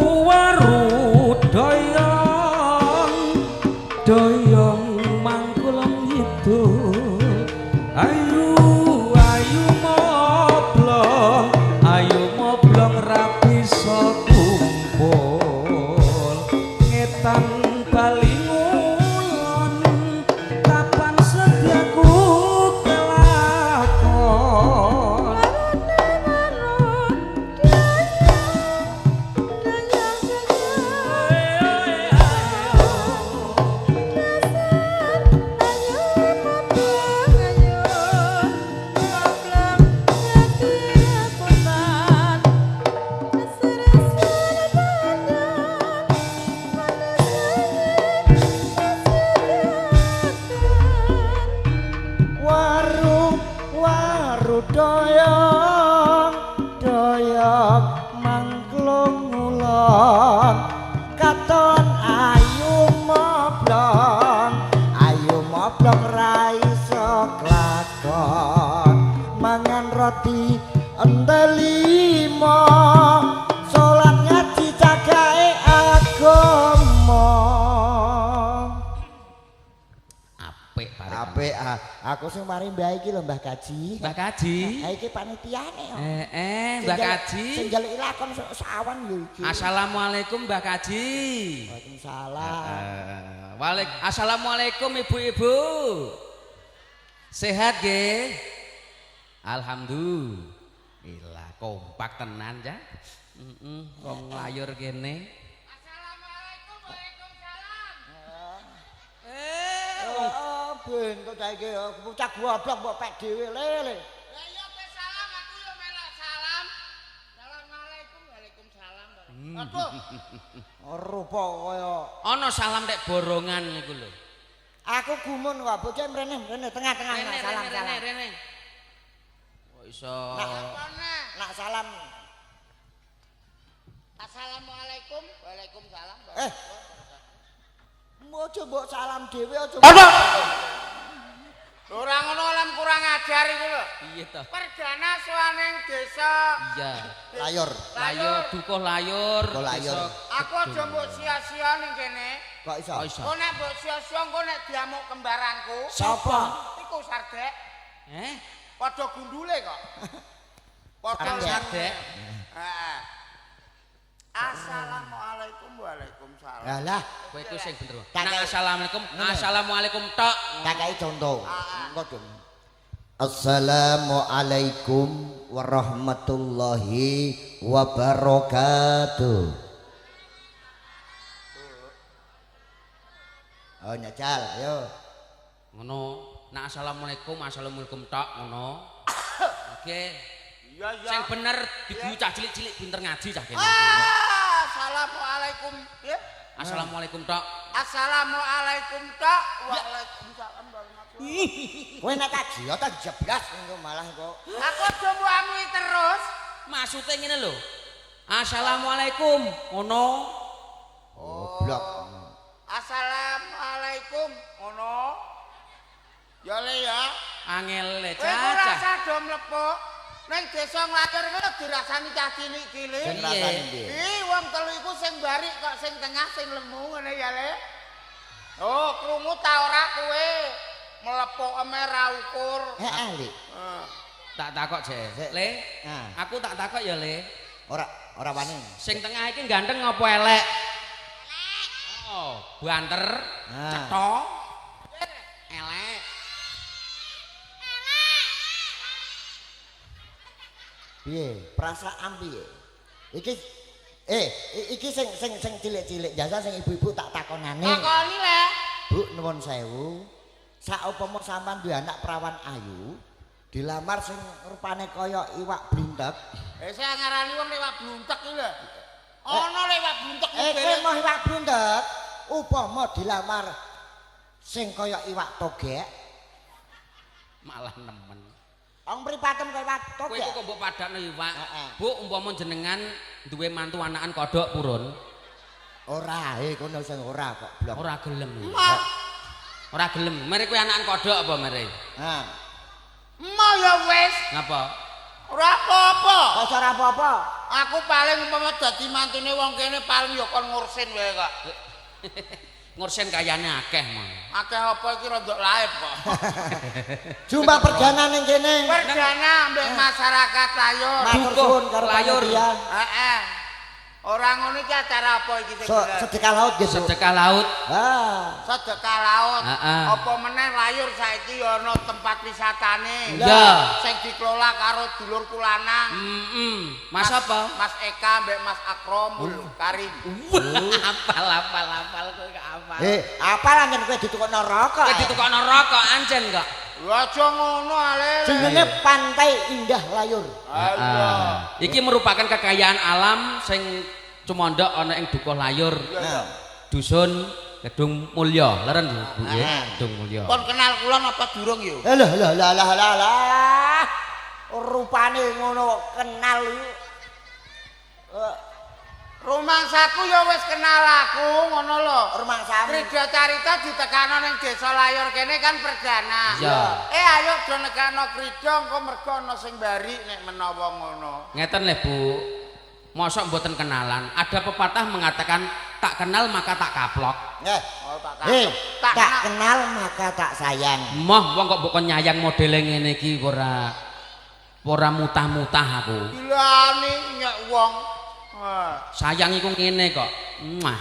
Waru-waru doyong doyong mangkulung ngidul. Ayu ayu moblong, ayu moblong ra bisa kumpul. Ngetan bali ngulon kapan setiaku kelakon. Waru waru doyong doyong mangklung ngulon katon ayu moblong ra iso klakon mangan roti entelimo salat ngaji cagae agama. Apik bareng. Apik ah. Aku sing mari mbah iki lho Mbah Kaji. Mbah Kaji. Ha iki panitiane kok. Mbah Kaji. Sing njaluk lakon sawan lho iki. Assalamualaikum Mbah Kaji. Waalaikumsalam. Assalamualaikum ibu-ibu. Sehat nggih? Alhamdulillah kompak tenan ya. Heeh, wong nglayur kene. Assalamualaikum, waalaikumsalam. Oh, ben kok cah iki bocah goblok mbok pek dhewe lele. Lah iya kowe salam, aku yo melok salam. Assalamualaikum, waalaikumsalam. Aduh, Rupa kaya Ana salam tek borongan niku lho. aku gumun kok bocah mrene mrene tengah-tengah Rene nak salam rene salam. rene rene. Kok iso apane? Nak salam. Assalamualaikum, waalaikumsalam. Eh. Aja mbok salam dhewe aja. Ora ngono lam kurang ajar iku lho. Piye to? Perdana sowan ning desa. Iya. Layur. Layur dukuh layur. Dukuh layur. Desa Aku aja mbok sia-sia ning kene. Kok iso? Kok iso? Kok nek mbok sia-sia engko nek diamuk kembaranku. Sapa? Iku Sardek. Eh? Padha gundule kok. Padha Sardek. Sardek. Heeh. Assalamualaikum, waalaikumsalam. Lah lah, Kowe iku sing bener. Tak Nah, kei- assalamualaikum, assalamualaikum tok. tak kei contoh. Engko dong. Assalamualaikum warahmatullahi wabarakatuh. Oh nyajal, ayo. Ngono. Nah, assalamualaikum, assalamualaikum tok ngono. Oke. Iya, iya. Sing bener diguyu cah cilik-cilik pinter ngaji cah kene. Ah, Assalamualaikum. Ya. Assalamualaikum tok. Assalamualaikum tok. Waalaikumsalam warahmatullahi. Kowe nek kaji ya tak jeblas engko malah kok. Aku aja mbok amui terus. Maksude ngene lho. Assalamualaikum ngono. Goblok. Assalamualaikum ngono. Ya le ya. Angel le Kowe ora cacah. usah do mlepuk. Ning desa Nglayur kuwi dirasani cah cilik-cilik. Sing rasani piye? Ih, wong telu iku sing barik kok sing tengah sing lemu ngene ya le. Oh, krungu ta ora kowe? Mlepuk eme ra ukur. Heeh, Lik. Heeh. Tak takok jek. Sik. Le, Ah. aku tak takok ya le. Ora ora wani. Sing tengah iki ganteng apa elek? Elek. Oh, banter, Ah. cetha. Elek. Piye? Perasaan piye? Iki iki sing sing sing cilik-cilik jasa sing ibu-ibu tak takonane. Takoni le. Bu nuwun sewu. Saupama sampean duwe anak perawan ayu, dilamar sing rupane kaya iwak blintek. Eh sing ngarani wong iwak bluntek iki lho. Ana lho iwak bluntek Eh kowe moh iwak bluntek, upama dilamar sing kaya iwak togek, Malah nemen. Wong mripatem kaya iwak Kowe togek. iku kok mbok padakno iwak. Heeh. Bu, umpama jenengan duwe mantu anakan kodhok purun, Ora, kono sing ora kok blok. ora gelem. Emoh. Ora gelem. Mere kowe anakan kodhok apa mere? Ha. Emoh ya wis, Ngapa? ora apa-apa. Kok ora apa-apa? Aku paling umpama dadi mantune wong kene paling ya kon ngursin wae kok. Ngursin kayane akeh mah. Akeh apa iki rodok laib kok. Jumpa perdana ning kene. Perdana ambek masyarakat Layur. Matur suwun karo Layur. panitia. Heeh. Ora ngono iki acara apa iki sing So, bener? sedekah laut nggih, Bu. Sedekah laut. Ha. Sedekah laut. Heeh. Apa meneh Layur saiki ya ana tempat wisatane. Iya. Sing dikelola karo dulurku lanang. Heeh. Mas apa? Mas Eka mbek Mas Akromul Karim. Apal apal apal kowe gak apal. Eh, apa langen kowe ditukokno rokok? Kowe ditukokno rokok ancen kok. Lho aja ngono ale. Jenenge Pantai Indah Layur. Ayo. Iki merupakan kekayaan alam sing cumondhok ana ing Dukuh Layur. Nah. Dusun Kedung Mulya, leren Bu nggih, Kedung Mulya. Kon kenal kula napa durung yo? Lah lah lah lah lah lah. Rupane ngono kenal iki. Rumangsaku ya wis kenal aku ngono lho. Rumangsamu. Krida Carita ditekano ning desa Layur kene kan perdana. Iya. Eh ayo do nekano krida engko mergo ana sing bari nek menawa ngono. Ngeten lho Bu. Mosok mboten kenalan. Ada pepatah mengatakan tak kenal maka tak kaplok. Eh, Oh tak eh, tak tak kenal maka tak sayang. Moh wong kok mbok kon nyayang modele ngene iki ora ora mutah-mutah aku. Gilane nyek wong. Wah. Sayang iku ngene kok. Muah.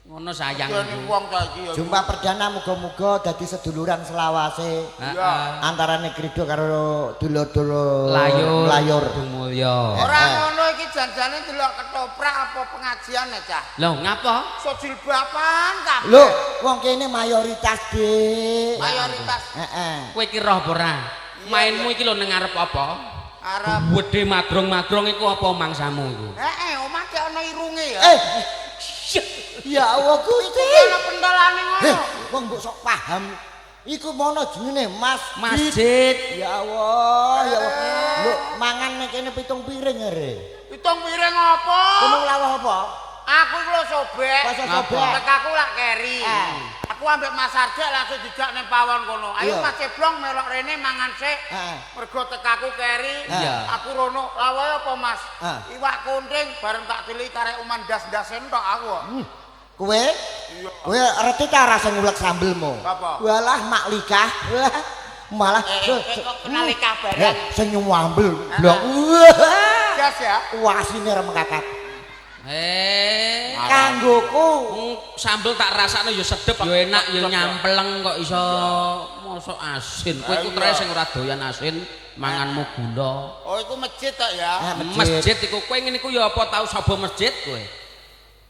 Ngono sayang Jane iku. wong saiki ya. Jumpa perdana muga-muga dadi seduluran selawase. Heeh. Antarane Krida karo dulur-dulur Layur, Layur. Kedung Mulya. Ora ngono iki janjane delok ketoprak apa pengajian ya, Cah. Lho ngapa? So jilbaban kabeh. Lho, wong kene mayoritas, Dik. Mayoritas Heeh. Kowe iki roh apa ora? Mainmu iki lho ning ngarep apa? Arab. Gedhe magrong-magrong iku apa mangsamu iku? Heeh, omah ki ana irunge ya. Eh. Ya Allah Gusti. Iki ana pentolane ngono. Eh, wong mbok sok paham. Iku mono jenenge masjid. Masjid. Ya Allah, ya Allah. Lho, mangan ning kene 7 piring are. Pitung piring apa? Kono lawuh apa? Aku iku lho sobek. Kok iso Ngapa? sobek? Tekaku lak keri. Eh. Aku ambek Mas Arja langsung dijak ning pawon kono. Ayo Iya. Mas Ceblong melok rene mangan sik. Heeh. Mergo tekaku keri. Iya. Aku rono lawuhe apa Mas? Eh. Iwak kunting bareng tak tiliki karek uman das-dasen tok aku. Hmm. Kowe? Kowe reti ta ora sing ngulek sambelmu? Apa? Walah mak likah. Wah, malah Kok kenal likah barang? Eh, sing nyambel. Blok. Wah. Gas ya. Wasine ora mengkakat. Eh. Kanggoku Wong sambel tak rasakno ya sedep ya enak ya nyampleng kok iso mosok asin. Kowe iku Iya. tre sing ora doyan asin, manganmu gula. Oh, iku masjid tok ya. Ah, masjid. Masjid iku kowe ngene iku ya apa tau sapa masjid kowe?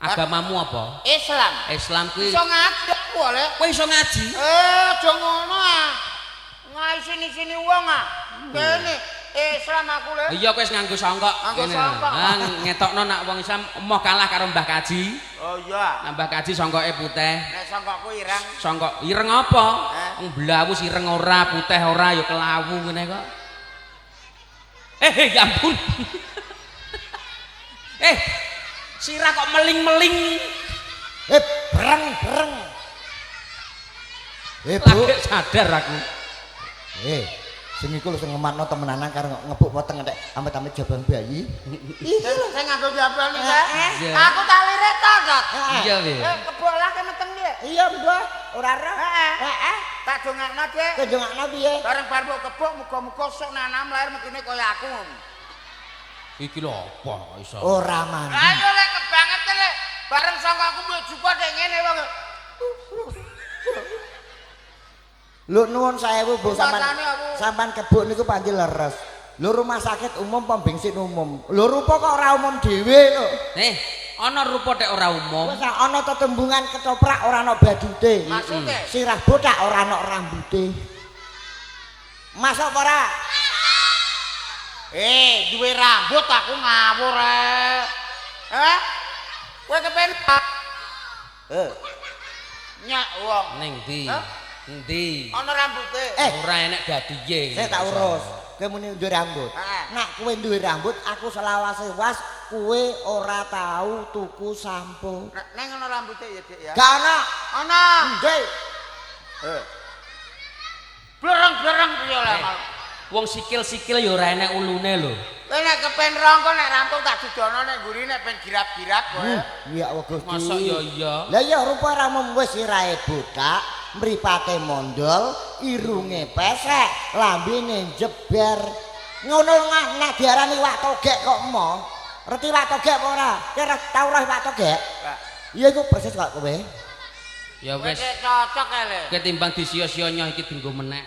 Agamamu apa? Islam. Islam kuwi. Iso ngaji aku oleh. Kowe iso ngaji? Eh, aja ngono ah. Ngaisini-sini wong ah. Kene Islam aku le. Iya kowe wis nganggo songkok. Nganggo Ngene. songkok. Ah, ngetokno nak wong Islam emoh kalah karo Mbah Kaji. Oh iya. Nak Mbah Kaji songkoke putih. Nek songkokku ireng. Songkok ireng apa? Eh. Wong blawus ireng ora, putih ora ya kelawu ngene kok. Eh, ya ampun. Eh, sirah kok meling-meling. Eh, breng-breng. Eh, Bu. Lagi sadar aku. Eh, sing iku lho sing ngematno temenanan karo ngebuk weteng entek amit-amit jabang bayi. Iki lho. Sing nganggo jabang iki. Kak. Iya. Aku tak lirik to, Dot. Iya, piye? Eh, kebok lah meteng piye? Iya, Mbah. Ora ora. Heeh. Heeh. Tak dongakno, Dik. Kowe ndongakno piye? Bareng bar mbok kebok muga-muga sok nanam lahir metune kaya aku. Iki lho apa kok iso? Ora mandi. Ayo lek kebangetan lek. Bareng sangka aku mbok jupuk dek ngene wong. Lho nuwun sewu Bu sampean. Rasane aku. Sampean kebuk niku panci leres. Lho rumah sakit umum pom bensin umum. Lho rupa kok ora umum dhewe lho. Eh, Ana rupa tek ora umum. Wis ana tetembungan ketoprak ora ana badute. Maksude? Sirah botak ora ana rambute. Masuk apa ora? Duwe rambut aku ngawur eh. Hah? Kowe kepen nyak wong. Ning ndi? Endi? Ana rambute. Ora enek dadiye. Saya tak urus. Kowe muni duwe rambut. Nek kowe duwe rambut, aku selawase was kowe ora tau tuku sampo. Neng ana rambute ya, Dik ya. Gak ana. Ana. Endi? Blereng-blereng piye lah. Wong sikil-sikil ya ora enek ulune lho. Kowe nek kepen rongko nek rampung tak dudono nek mburi nek ben girap-girap kowe. Ya Allah Gusti. Mosok ya iya. Lah ya rupa ra mung wis sirahe botak, mripate mondol, irunge pesek, lambene jeber. Ngono nek diarani wak togek kok emo. Reti wak togek apa ora? Kowe ora tau roh wak togek? Iya iku persis kok kowe. Ya wis. Cocok ae le. Ketimbang disia-sia nyoh iki dienggo menek.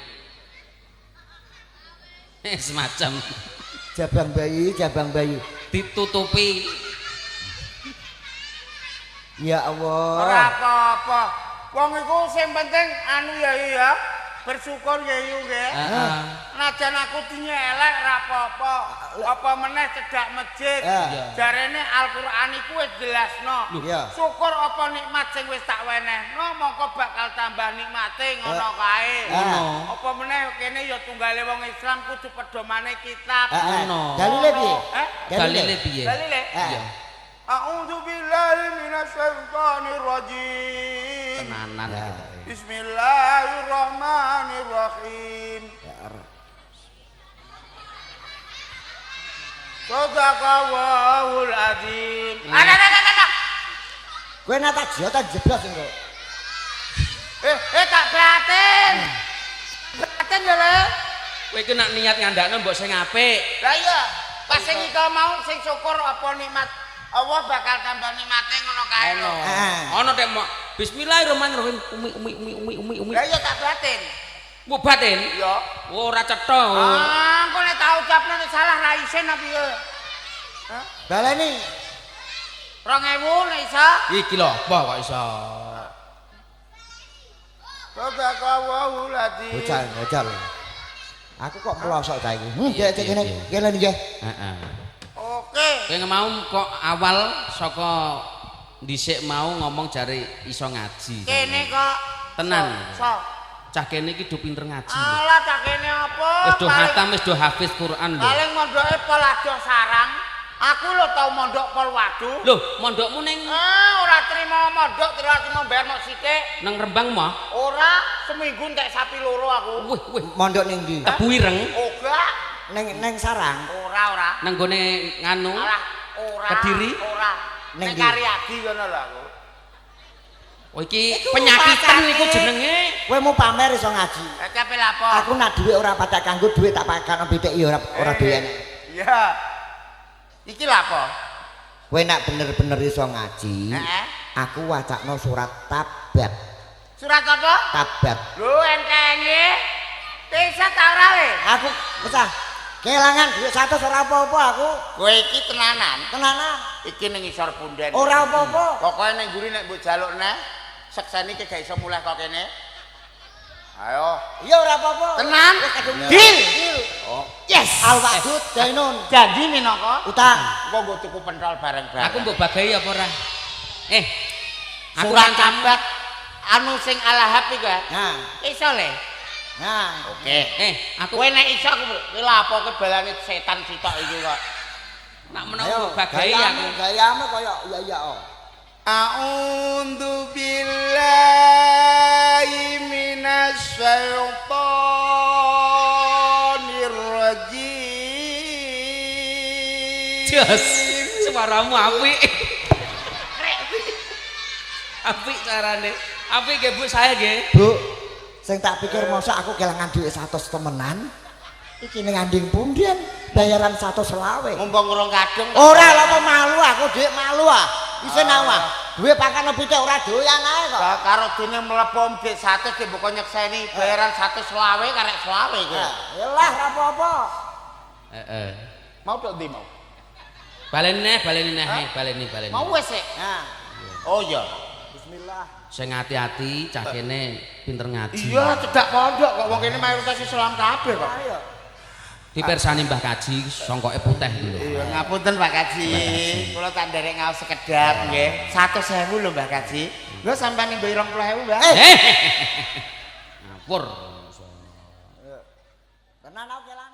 Semacam jabang bayi, jabang bayi ditutupi. Ya Allah. Ora apa-apa. Wong iku sing penting anu ya ya, bersyukur ya yu nggih. Heeh. Najan aku dinyelek ora apa-apa. Apa meneh cedhak masjid. Jarene Al-Qur'an iku wis jelasno. Syukur apa nikmat sing wis tak wenehno mongko bakal tambah nikmate ngono kae. Apa meneh kene ya tunggale wong Islam kudu pedomane kitab. Ngono. Dalile piye? Dalile piye? Dalile? Iya. A'udzu billahi minasyaitonir rajim. Tenanan iki. Bismillahirrahmanirrahim. Sadaqallahul azim. Ana ana ana. Kowe nek tak jio tak jeblos engko. Tak batin. Batin ya, Le. Kowe iki nek niat ngandakno mbok sing apik. Lah iya, pas sing iki mau sing syukur apa nikmat Allah bakal tambah nikmate ngono kae lho. Ana tek mok bismillahirrahmanirrahim umi umi umi umi umi umi. Lah iya tak batin. Mbok batin? Iya. Ora cetha. Ah, engko nek tak ucapno nek salah ra isin apa piye? Hah? Baleni. 2000 nek iso. Iki lho apa kok iso. Sadaqallahul azim. Bocah, bocah. Aku kok mlosok ta iki. Nggih, kene kene nggih. Heeh. Oke. Kowe mau kok awal saka dhisik mau ngomong jare iso ngaji. Kene kok tenan. So. Cah kene iki do pinter ngaji. Alah cah kene apa? Wis do khatam, wis do hafiz Quran lho. Paling mondoke pol adoh sarang. Aku lho tau mondok pol wadu. Lho, mondokmu ning ora trimo mondok, ora trimo bayar mok sithik. Nang Rembang mah? Ora, seminggu entek sapi loro aku. Wih, wih. Mondok ning ndi? Tebu ireng. Ora. Neng sarang. Ora, ora. Nang gone nganu. Alah, ora. Kediri? Ora. Ning Karyadi ngono lho aku. Oh iki penyakitan iku jenenge. Kowe mau pamer iso ngaji. Lah kape lapo? Aku nak dhuwit ora patek kanggo dhuwit tak pakakno pitik ya ora ora doyan. Iya. Iki lapo? Kowe nak bener-bener iso ngaji. Heeh. Aku wacakno surat Tabat. Surat apa? Tabat. Lho entenge. Bisa ta ora we? Aku wis kelangan dhuwit 100 ora apa-apa aku. Kowe iki tenanan. Tenanan. Iki ning isor punden. Ora apa-apa. Pokoke ning mburi nek mbok jaluk neh, sekseni iki gak iso mulih kok kene. Ayo. Iya ora apa-apa. Tenan. Deal. Oh. Yes. Al wa'dud dainun. Janji minangka utang. Engko nggo tuku pentol bareng-bareng. Aku mbok bagahi apa ora? Aku surat Tabat anu sing alahap iku. Nah. Iso le. Nah, oke. Aku kowe nek iso aku kowe lapo kowe balane setan sitok iki kok. Nak menawa mbok bagahi aku. Gayamu kaya iya iya oh. A'udzu billahi minasyaitonir rajim. Jos, suaramu apik. Apik carane. Apik nggih Bu saya nggih. Bu, sing tak pikir mosok aku kelangan dhuwit 100 temenan. Iki ning anding punden bayaran 125. Mumpung urung kadung. Ora lha apa malu aku dhuwit malu ah. Isin awak. Duwe pakan pitik ora doyan ae kok. Lah karo dene mlebu dhuwit 100 ki mbok nyekseni bayaran 125 karek 25 iki. Yalah ora apa-apa. Heeh. Mau tok ndi mau? Baleni neh, baleni neh, baleni, baleni. Mau wis sik. Nah, Oh iya. bismillah. Sing ati-ati cah kene pinter ngaji. Iya, cedak pondok kok wong kene mayoritas Islam kabeh kok. Ayo. Dipersani Mbah Kaji songkoke putih iki lho. Iya, ngapunten Pak Kaji. Kula tak nderek ngaos sekedap nggih. 100.000 lho Mbah Kaji. Lho sampean nggo 20.000, Mbah. Eh. Ngawur. Tenan aku kelangan.